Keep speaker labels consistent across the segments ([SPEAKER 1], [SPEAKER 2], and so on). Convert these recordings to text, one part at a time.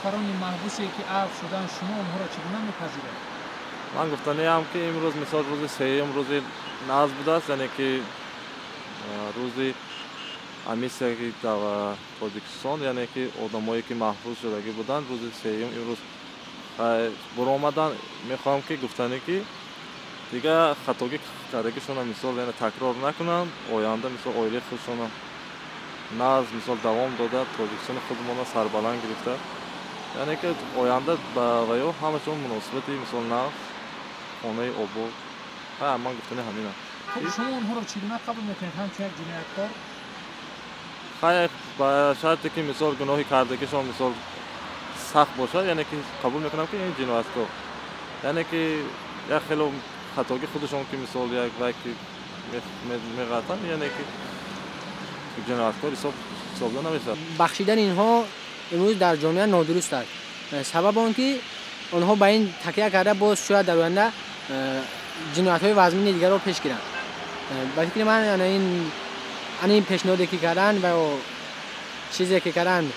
[SPEAKER 1] Нафарони маҳбусе, ки афв шуданд, шумо онҳоро чӣ гуна мепазиред?
[SPEAKER 2] Ман гуфтаниам, ки имрӯз, мисол, рӯзи сеюм, рӯзи нағз будааст, яъне ки рӯзи амнистияи дар Тоҷикистон, яъне ки одамое, ки маҳбус шудагӣ буданд, рӯзи сеюм имрӯз буромаданд. Мехоҳам ки гуфтанӣ, ки дигар хатогӣ кардагишона, мисол, яъне такрор накунанд. Оянда, мисол, оилаи худшона нағз, мисол, давом дода, Тоҷикистони худмона сарбаланд гирифта, яъне ки оянда ба ваё ҳамашон муносибати, мисол, нағз, хонаи обод. Ман гуфтани ҳаминам.
[SPEAKER 1] Хуб, шумо онҳоро чӣ гуна қабул мекунед, ҳамчун як ҷинояткор?
[SPEAKER 2] Хай, ба шарте ки, мисол, гуноҳи кардагишон, мисол, сахт бошад, яъне ки қабул мекунам, ки ин ҷинояткор, яъне ки як хело хатогӣ худашон ки, мисол, як вай ки меғалтанд, яъне ки ҷинояткор ҳисобда намешавад.
[SPEAKER 3] Бахшидани инҳо имрӯз дар ҷомеа нодуруст аст. Сабаб он ки онҳо ба ин такя карда, боз шояд дар оянда ҷиноятҳои вазмини дигарро пеш гиранд. Ба фикри ман, ин пешниҳоде, ки карданд ва чизе, ки карданд,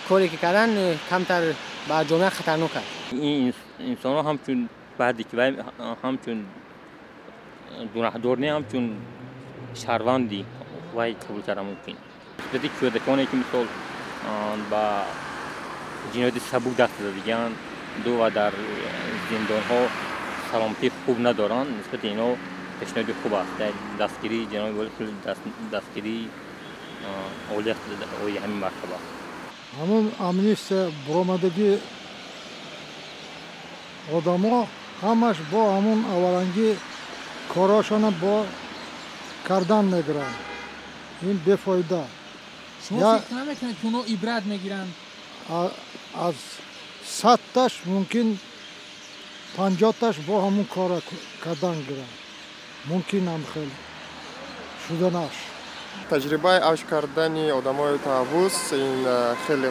[SPEAKER 3] коре, ки карданд, камтар ба ҷомеа хатарнок аст.
[SPEAKER 4] Ин инсонҳо ҳамчун баъде ки вай ҳамчун гунаҳдор не, ҳамчун шаҳрванди вай қабул карда мумкин. Нисбати кӯдаконе, ки, мисол, ба ҷинояти сабук даст задагианд ду ва дар зиндонҳо саломатии хуб надоранд, нисбати инҳо пешниҳоди хуб аст. Дастгирии ҷаноби олӣ хеле дастгирии олӣ аст оиди ҳамин мартаба.
[SPEAKER 5] Ҳамун амнистия буромадагӣ одамо ҳамаш бо ҳамун аввалангӣ корошона бо кардан мегиранд. Ин бефоида.
[SPEAKER 1] Шумо фикр намекунед, ки онҳо ибрат мегиранд?
[SPEAKER 5] Аз 100-таш мумкин 50-таш бо ҳамун кора кардан гиранд. Мумкин ҳам хел шуданаш.
[SPEAKER 6] Таҷрибаи авҷ кардани одамои таҳаббус ин хеле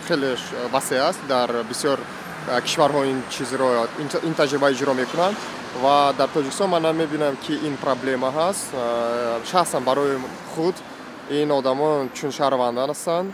[SPEAKER 6] хеле васеъ аст. Дар бисёр кишварҳо ин чизро, ин таҷриба иҷро мекунанд ва дар Тоҷикистон ман намебинам, ки ин проблема ҳаст. Шахсан барои худ ин одамон чун шаҳрвандан ҳастанд.